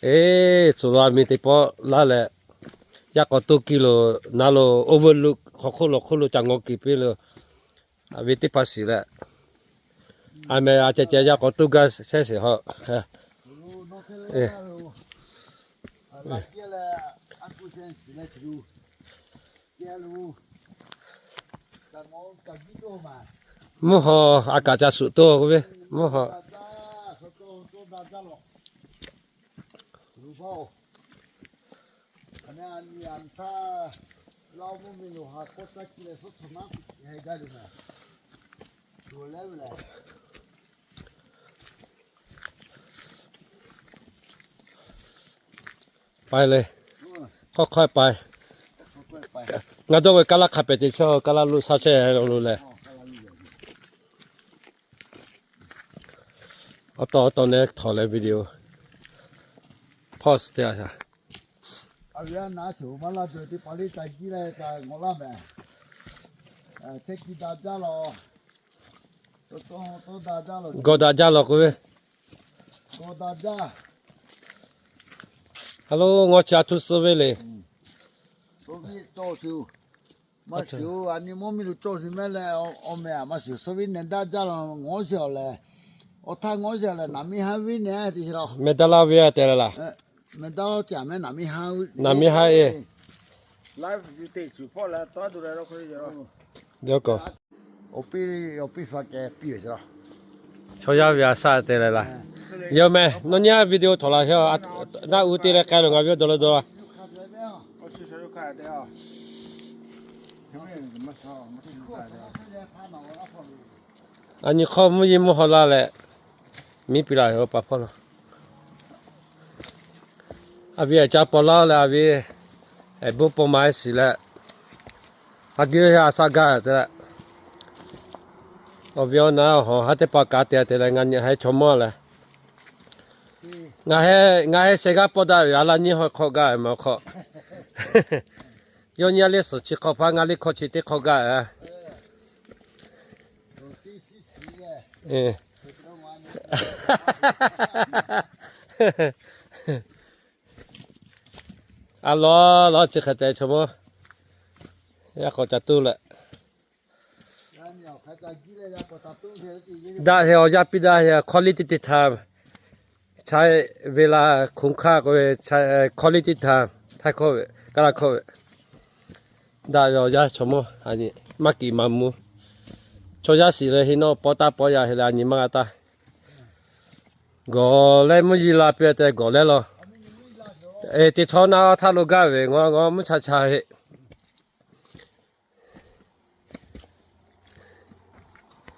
Eˬ, tcuh lo a miˬ teˇ pawˆ laˇ leh, yaˇ k'awꞈ toˇ kiˇ lo, na lo overlook hk'aw hk'oˆ lo hk'oˆ lo ca ngaw kiˬ piˇ lo, a ve teˇ hpaˍ shiˍ leh, a meh a ceh ceh yaˇ k'awꞈ toˇ gaˇ shehˉ sheˍ hawˆ. Mvuhˇ haw a kaꞈ ca suꞈ toˇ k'oˆ ve, mvuhˇ haw. Paiˍ le. Hk'awˇ hk'awˇ paiˍ. Ngaˬ dawˇ ve kaˇ laˇ hk'a pehˍ te chehˇ, kaˇ laˇ lo shaˉ chehˇ lo leh, awˬ taw awˬ taw neh htawꞈ leh video pause te a shaˍ. Gawˬ daꞈ jaˇ lawˬ k'oˆ ve. Hello, ngaw chi a htoˇ suh ve le. Maˇ shiˍ-oˬ, a nyi mvuhˇ miˬ lo cawˬ shiˍ mehˆ leh, awˬ meh a maˇ shiˍ, suh ve neh daˇ jaˇ lawˬ, ngawˬ shiˍ awˬ lehˬ, awˬ htaˇ ngawˬ shiˍ awˬ lehˬ, naˍ miˬ haˉ viˉ neh te shiˍ lawˬ. Mehˬ daˇ laˇ ve a te leh laˬ. Mehˬ daˇ laˇ te a mehˆ naˍ miˬ haˉ, naˍ miˬ haˉ e. Chaw yaˇ ve a shaˆ te leh laˬ. Yawˇ meh, nawˬ nyi a video htawꞈ la heˆ, naˆ u te leh k'ai lo ngaˬ ve dawˬ la dawˬ la. A nyi hk'awˇ mvuhˇ yeˇ mvuhˇ haw la leh, miˉ piˇ la ve pa hpawˇ lo. A ve a ca paw laˇ leh a ve, bon paw ma shiˍ leh, a geh a shaˆ gaˇ te leh, awˬ ve awˬ na hawˬ haˉ teˇ pa kaꞈ te te leh ngaˬ nyi heh chaw mawˇ leh, ngaˬ heh sheh g'aˇ pawˆ daꞈ ve a laˇ nyiˇ hawˉ hk'awꞈ gaˇ ve ma hk'awꞈ. Yawˇ nyi a leh suhˍ chi hk'awꞈ hpaˇ ngaˬ leh hkawˇ chi teˇ hk'awꞈ gaˇ ve. A lawˬ lawˬ chi hk'e te chaw mawˇ, yaˇ k'awꞈ ca tuˇ leh, daꞈ heh awˬ yaˇ piˇ daꞈ heh quality teˇ htaˇ, cha ve la hkunˍ hkaˇ k'oˆ ve, quality teˇ htaˇ, htaiˇ hkawˇ ve, kaˇ laˇ hkawˇ ve, daꞈ ve awˬ yaˇ chaw mawˇ, maˇ kiꞈ maˇ mvuh. Chaw yaˇ shiˍ leh heˆ nawˇ pawˇ taˇ pawˇ yaˇ heˆ leh a nyi maˇ g'a taˇ. Gawˬ leh mvuhˇ yeˇ la piˇ te gawˬ leh lawˬ. Teˇ htawˇ naˆ htaˇ lo gaˇ ve ngaw ngaw mvuhˇ cha cha heˆ.